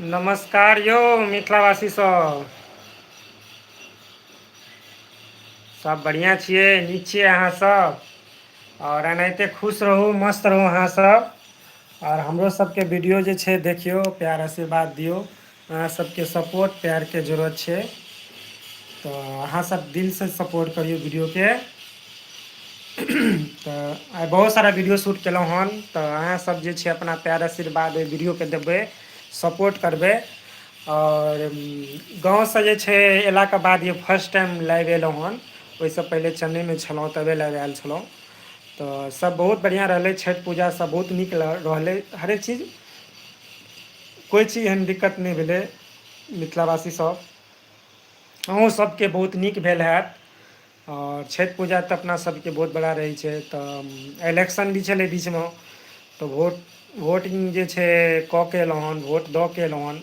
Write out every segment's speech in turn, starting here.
नमस्कार यौ मिथिलावासी सब। सब बढ़िआँ छियै, नीक छियै अहाँ सब? आओर एनाहिते खुश रहू, मस्त रहू अहाँ सब। आओर हमरो सबके वीडियो जे छै देखियौ, प्यार आशीर्वाद दियौ। अहाँ सबके सपोर्ट प्यारके जरूरत छै, तऽ अहाँ सब दिलसँ सपोर्ट करियौ वीडियोके। तऽ आइ बहुत सारा वीडियो शूट केलहुँ हन, तऽ अहाँ सब जे छै अपना प्यार आशीर्वाद ओहि वीडियोके देबै, सपोर्ट करबै। आओर गाँवसँ जे छै अयलाके बाद ये फर्स्ट टाइम लाइव अयलहुँ हन। ओहिसँ पहिले चेन्नईमे छलहुँ, तबे लाइव आयल छलहुँ। तऽ सब बहुत बढ़िआँ रहलै, छठि पूजा सब बहुत नीक रहलै। हरेक चीज, कोइ चीज एहन दिक्कत नहि भेलै। मिथिलावासी सब, अहूँ सबके बहुत नीक भेल हैत। आओर छठि पूजा तऽ अपना सबके बहुत बड़ा रहै छै। तऽ इलेक्शन भी छलै बीचमे, तऽ वोटिंग जे छै कऽ के एलहुँ हन, वोट दऽ के एलहुँ हन।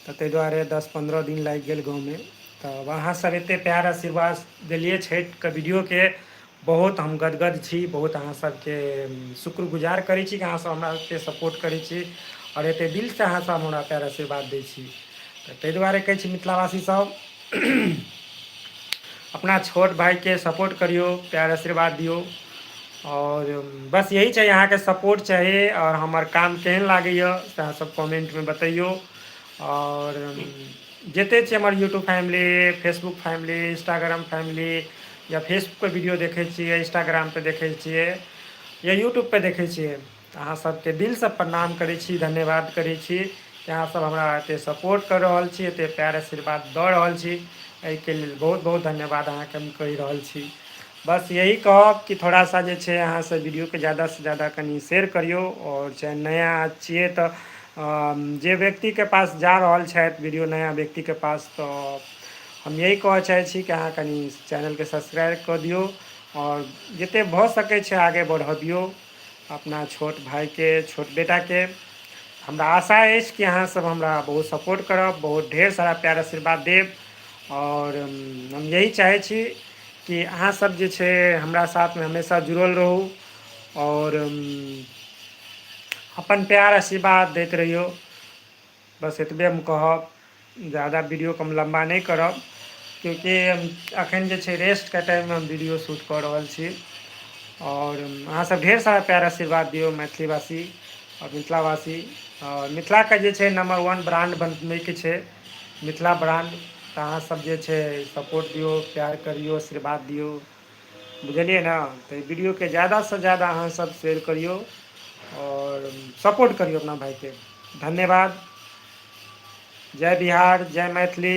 तऽ ताहि दुआरे 10-15 दिन लागि गेल गाँवमे। तऽ अहाँ सब एते प्यार आशीर्वाद देलियै छठिके वीडियोके, बहुत हम गदगद छी। बहुत अहाँ सबके शुक्रगुजार करै छी कि अहाँ सब हमरा एते सपोर्ट करै छी आओर एते दिलसँ अहाँ सब हमरा प्यार आशीर्वाद दै छी। तऽ ताहि दुआरे कहै छी मिथिलावासी सब, अपना छोट भाइके सपोर्ट करियौ, प्यार आशीर्वाद दियौ। आओर बस यही छै, अहाँके सपोर्ट चाही। आओर हमर काम केहन लागैए से अहाँ सब कमेंटमे बतैयौ। आओर जते छै हमर YouTube family, Facebook family, Instagram family, या फेसबुकपर वीडियो देखै छियै, इंस्टाग्रामपर देखै छियै या यूट्यूबपर देखै छियै, तऽ अहाँ सबके दिलसँ प्रणाम करै छी, धन्यवाद करै छी कि अहाँ सब हमरा एते सपोर्ट कऽ रहल छी, एते प्यार आशीर्वाद दऽ रहल छी। एहिके लेल बहुत बहुत धन्यवाद अहाँके हम कहि रहल छी। बस यही कहब कि थोड़ा सा जे छै अहाँ सब वीडियोके ज़्यादासँ ज़्यादा कनि शेयर करियौ। आओर चाहे नया छियै तऽ जे व्यक्तिके पास जा रहल छथि वीडियो, नया व्यक्तिके पास, तऽ हम यही कहऽ चाहै छी कि अहाँ कनि चैनलके सब्सक्राइब कऽ दियौ आओर जतेक भऽ सकै छै आगे बढ़बियौ अपना छोट भाइके, छोट बेटाके। हमरा आशा अछि कि अहाँ सब हमरा बहुत सपोर्ट करब, बहुत ढेर सारा प्यार आशीर्वाद देब। आओर हम यही चाहै छी कि अहाँ सब जे छै हमरा साथमे हमेशा जुड़ल रहू आओर अपन प्यार आशीर्वाद दैत रहियौ। बस एतबे हम कहब, ज़्यादा वीडियोके हम लम्बा नहि करब, क्योंकि हम अखन जे छै रेस्टके टाइममे हम वीडियो शूट कऽ रहल छी। आओर अहाँ सब ढेर सारा प्यार आशीर्वाद दियौ मैथिलीवासी आओर मिथिलावासी। आओर मिथिलाके जे छै नंबर 1 ब्रांड बनबैके छै, मिथिला ब्रांड। तऽ अहाँ सब जे छै सपोर्ट दियौ, प्यार करियौ, आशीर्वाद दियौ, बुझलियै ने? तऽ वीडियोके ज़्यादासँ ज़्यादा अहाँ सब शेयर करियौ आओर सपोर्ट करियौ अपना भाइके। धन्यवाद। जय बिहार, जय मैथिली।